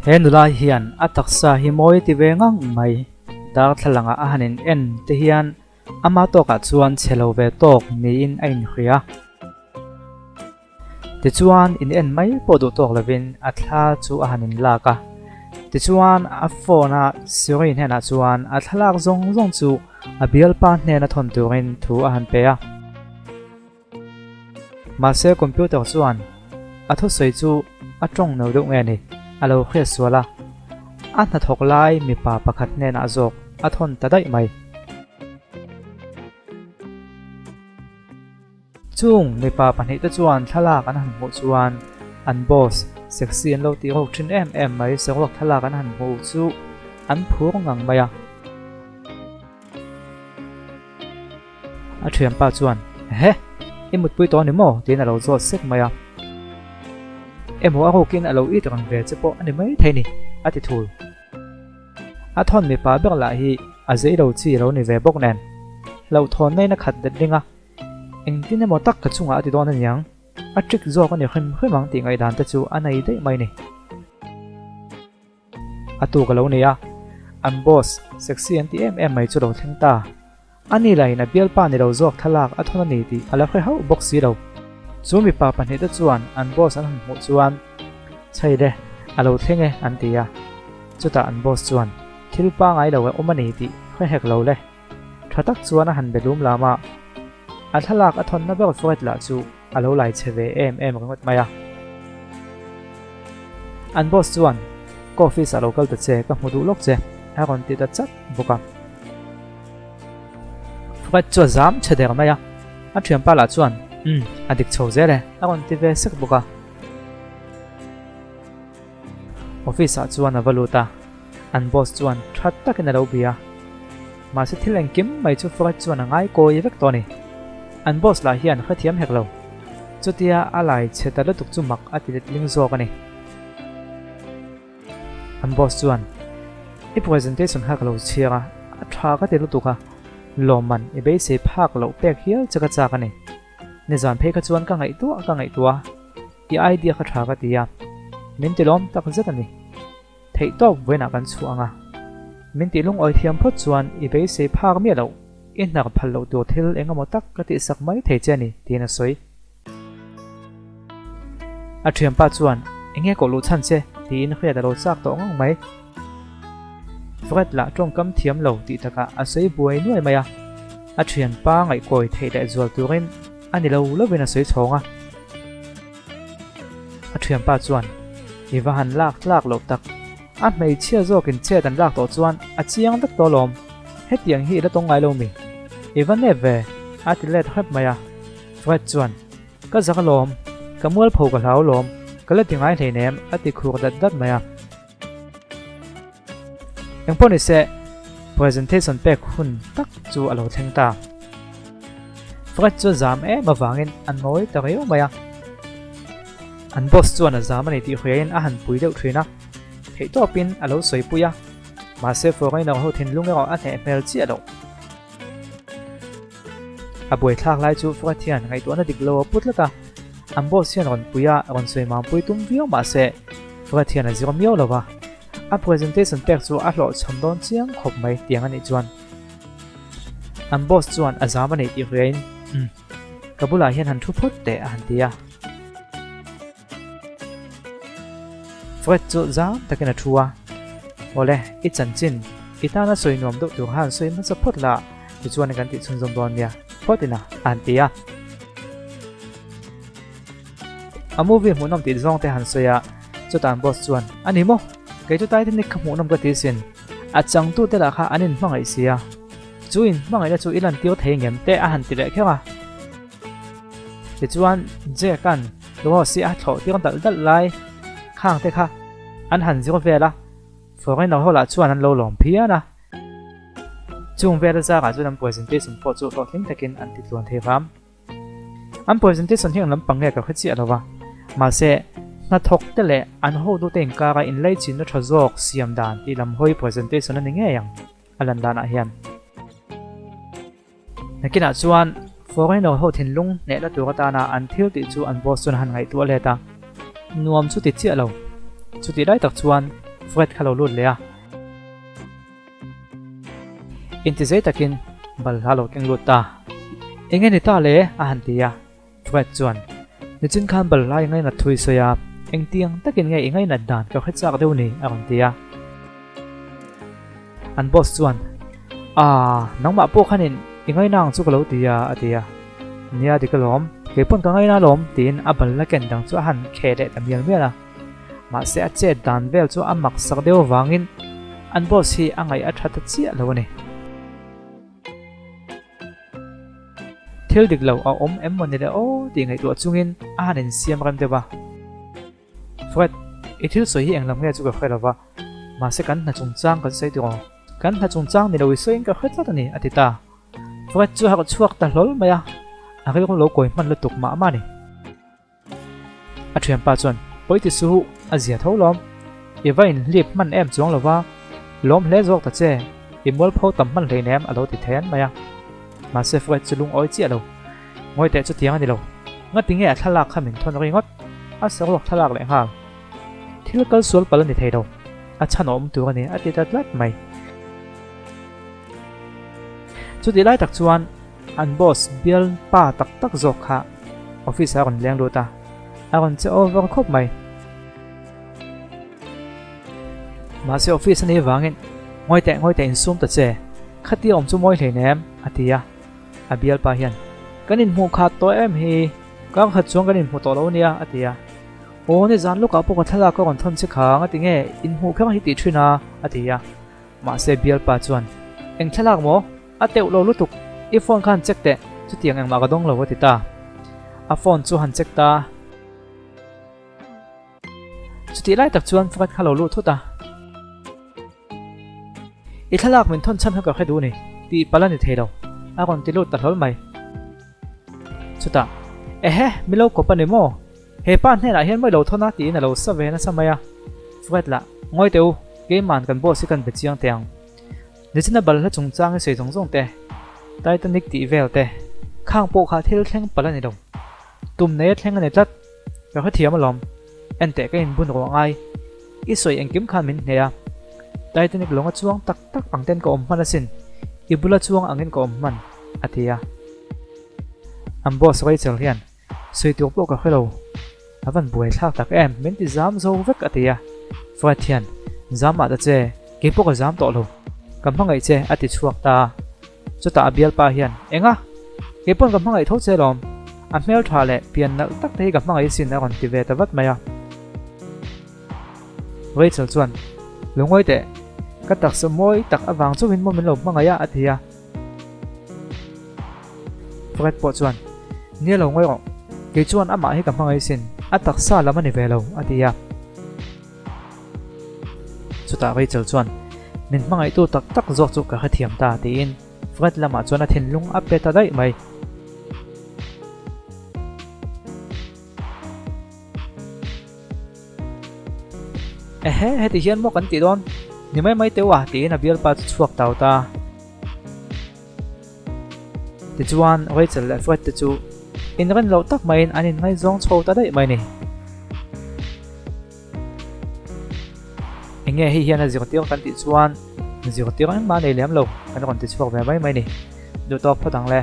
He nula hian a taksa hi mawi ti ve ngang mai. Darthlalangah a han in en te hian ama tawkah chuan chhe lo ve tawk niin a inhria. Tichuan in en mai pawh duh tawk lovin a thla chu a han in lak a. Tichuan a phone a Siri hnenah chuan a thlalak zawng zawng chu a bialpa hnena thawn turin thu a han pe a. Mahse computer chuan a thusawi chu a tawng no deuh nge ni a lo hriat sual a, a hnathawk lai mipa pakhat hnenah zawk a thawn ta daih mai. Chung mipa pahnihte chuan thlalak an han hmuh chuan an boss sexy an lo tih rawk thin em em mai saruak thlalak an han hmuh chu an phur ngang mai a. A thianpa chuan, Ehe, i mutpui tawh a ni maw? tiin a lo zawt sek mai a. Emaw a rukin a lo it reng ve che pawh a ni mai thei ni, a ti thul. A thawn mipa ber lah hi a zei lo chi a lo ni ve bawk nen, hlauhthawn nain a khat det ring a, engtin emaw tak ka chungah a ti dawn a niang, a trick zawk a ni hrim hrim ang tih ngaihdan te chu a nei daih mai ni. A tuk a lo nei a, an boss sexy an ti em em mai chu lo thleng ta. Ani lahin a bialpa ni lo zawk thlalak a thawn a ni tih a la hre hauh bawk si lo. Chu mipa pahnihte chuan an boss an han hmuh chuan, Chhei le, a lo thleng e, an ti a. Chutah an boss chuan, Thil pangai lo a awm a ni tih hre hek lo le. Tha tak chuan a han be lum lam a. A thlalak a thawnna ber Fred lah chu a lo lai che ve em em ringawt mai a. An boss chuan, Ka office ah lo kal ta che, ka hmu duh lawk che, a rawn ti ta chat bawk a. Fred chu a zam chhe der mai a, a thianpa lah chuan, Umm, a dik chho zel e, a rawn ti ve sek bawk a. Office ah chuan a va lut a, an boss chuan tha takin a lo bia. Mahse thil engkim mai chu Fred chuan a ngai kawi vek tawh a ni. An boss lah hian hrethiam hek lo. Chutia a lai chhe ta lutuk chu mak a ti letling zawk a ni. An boss chuan, I presentation kha ka lo chhiar a, a tha ka ti lutuk a, lawmman i beisei phak loh pek hial che ka chak a ni. Nizan phei kha chuan ka ngaihtuah ka ngaihtuah a, i idea kha tha ka ti a, min ti lawm tak zet a ni. Theih tawk vawiinah kan chhuah ang a, min tih lungawi thiam phawt chuan i beisei phak miah loh, i hnar phal loh tur thil eng emaw tak ka tihsak mai thei che a ni, tiin a sawi. A thianpa chuan, Enge kawh luh chhan che? tiin hriat a lo chak tawh ngang mai. Fred lah tawngkam thiam lo tih takah a sawi buai nuai mai a, a thianpa ngaihkawi theih leh zual turin a ni lo lovin a sawi chhawng a. A thianpa chuan, I va han lak tlak loh tak, a hmeichhia zawkin chet an lak tawh chuan a chiang vek tawh alawm, hetiang hi i la tawng ngai lo mi? I va nep ve, a ti let hrep mai a. Fred chuan, Ka zak alawm, ka mualpho ka hlau alawm, ka la ti ngai hleinem, a ti khur dat dat mai a. Engpawh ni se, presentation pek hun tak chu a lo thleng ta. Fred chu a zam em avangin a nawi ta riau mai a. An boss chuan a zam a ni tih hriain a han pui deuh thin a, theihtawpin a lo sawipui a, mahse foreigner ho thinlung erawh a hneh hmel chiah loh. A buaithlak lai chu Fred hian ngaihtuahna dik lo a pu tlat a, an boss hian rawn pui a, rawn sawi mangpui tum viau mah se Fred hian a zir miau lo va, a presentation pek chu a hlawhchham dawn chiang khawp mai tiang a nih chuan an boss chuan a zam a nei tih hriain Umm, ka bulah hian han thu phawt teh a han ti a. Fred chu zam takin a thu a, Awle, i chanchin, i tana sawi nuam deuh tur khan sawi hmasa phawt la, tichuan kan tih chhunzawm dawn nia, phawt ina a han ti a. A movie hmuhnawm tih zawng te han sawi a, chutah an boss chuan, A ni maw? Kei chu Titanic kha hmuhnawm ka ti sin, a changtute lah kha an inhmangaih si a, chu inhmangaihna chu i lantir thei ngem te a han ti leh kher a. Tichuan Jack-a'n Rose-i a thlawh tir dalh dalh lai khang te kha an han zir vel a, foreigner ho lah chuan an lo lawm phian a. Chung vel zarah chuan an presentation pawh chu hlawhtling takin an ti tluan thei hram. An presentation hi eng lampang nge ka hre chiah lo va, mahse hnathawk te leh an hotute inkara inlaichinna tha zawk siam dan tih lam hawi presentation a ni ngei ang a lan danah hian. Nakinah chuan foreigner ho thinlung hnehna tur atana an thil tih chu an boss chuan a han ngaihtuah let a, nuam chu ti chiah lo. Chutih lai tak chuan. Fred kha lo lut leh a. Intizei takin balhla lo keng lut ta. Enge ni ta le? a han ti a. Fred chuan, Nichin khan balhla i ngainat thui sawi a, engtiang takin nge i ngainat dan ka hre chak deuh ni? a rawn ti a. An boss chuan, Aaa, nangmah pawh khanin i ngaina ang chu ka lo ti a, a ti a. Nia dik alawm, kei pawn ka ngaina alawm, tiin a balhla ken dang chu a han kheh leh ta mial mial a. Mahse a chet dan vel chu a mak sak deuh avangin an boss hi a ngaih a tha ta chiah lo a ni. Thil dik lo a awm em mawni le aw tih ngaihtuah chungin a han insiam rem deuh a. Fred, i thil sawi hi englam nge chu ka hre lo va, mahse kan hna chungchang kan sawi tiraw? Kan hna chungchang ni lo i sawiin ka hre tlat a ni, a ti ta. Fred chu a harh chhuak ta hlawl mai a, a rilru lo kawi hman lutuk mah mah a ni. A thianpa chuan, Pawi ti suh, a zia tho lawm. I va inhlip hman em chuang lo va, lawm hle zawk ta che, i mualpho tam hman hleinem a lo ti thei an mai a. Mahse Fred chu lungawi chiah lo. Ngawi teh chutiang a ni lo. Ngati nge a thlalak kha min thawn ringawt? A saruak thlalak leh nghal. Thil kal sual palh a ni thei lo. A chhan awm tur a ni a ti ta tlat mai. Chutih lai tak chuan an boss bial pa tak tak zawk kha office ah a rawn leng lut a, a rawn che over khawp mai. Mahse office a nih vangin ngawi teh ngawi teh insum ta che, khatia awm chu mawi hleinem a ti a, a bialpa hian kan inhmuh khat tawh em hi, kar khat chuan kan inhmu tawh lo nia a ti a, aw nizan lukah pawh ka thlalak ka rawn thawn che khang a ti nge inhmuh kher hi tih thin a a ti a. Mahse bialpa chuan, Eng thlalak maw? A teuh lo lutuk, i phone khan check teh, chutiang engmah ka dawng lo a ti ta. A phone chu han check ta. Chutih lai tak chuan Fred kha lo luh thut a. I thlalak min thawn chhan kha ka hre duh ni, tih palh a ni thei lo, a rawn ti lut ta hlawl mai. Chutah, Ehe, mi lo kawp a ni maw? He pa hnenah hian mawi lo thawn a tiin a lo sa ve nasa mai a. Fred lah, Ngawi teh u, keiman kan boss hi kan be chiang teh ang. Nichina balhla chungchang hi sawi zawng zawng te, Titanic tih vel te, khang pawh kha thil thleng palh a ni lo. Tum nei a thleng a ni tlat. Ka hrethiam alawm. Enteh ka inbun ruah ngai. I sawi engkim khan min hneh a. Titanic lawnga chuang tak tak ang ten ka awm hman asin. I bula chuang angin ka awm hman, a ti a. An boss Rachel hian Sawi tur pawh ka hre lo. A van buai thlak tak em, min ti zam zo vek a ti a. Fred hian, Zam mah ta che, kei pawh ka zam tawh lo. Ka hmangaih che a ti chhuak ta a. Chutah a bialpa hian, Enga? Kei pawn ka hmangaih tho che lawm. A hmel tha leh pian nalh tak te hi ka hmangaih sin a rawn ti ve ta vat mai a. Rachel chuan, Lo ngawi teh, ka taksa mawi tak avang chauhin maw min lo hmangaih a a ti a. Fred pawh chuan, Nia lo ngawi rawh, kei chuan amah hi ka hmangaih sin, a taksa lam a ni ve lo, a ti a. Chutah Rachel chuan, Min hmangaihtu tak tak zawk chu ka hrethiam ta, tiin Fred lamah chuan a thinlung a pe ta daih mai. Ehe, heti hian maw kan tih dawn? Ni mai mai teuh a, tiin a bialpa chu chhuak tau ta. Tichuan, Rachel leh Fred te chu inren loh tak maiin an inngaizawng chho ta daih mai ni. Enge hei hian a zirtir kan tih chuan zirtir engmah a nei lem lo, kan rawn ti chhuak ve mai mai ni. Duhtawk phawt ang le.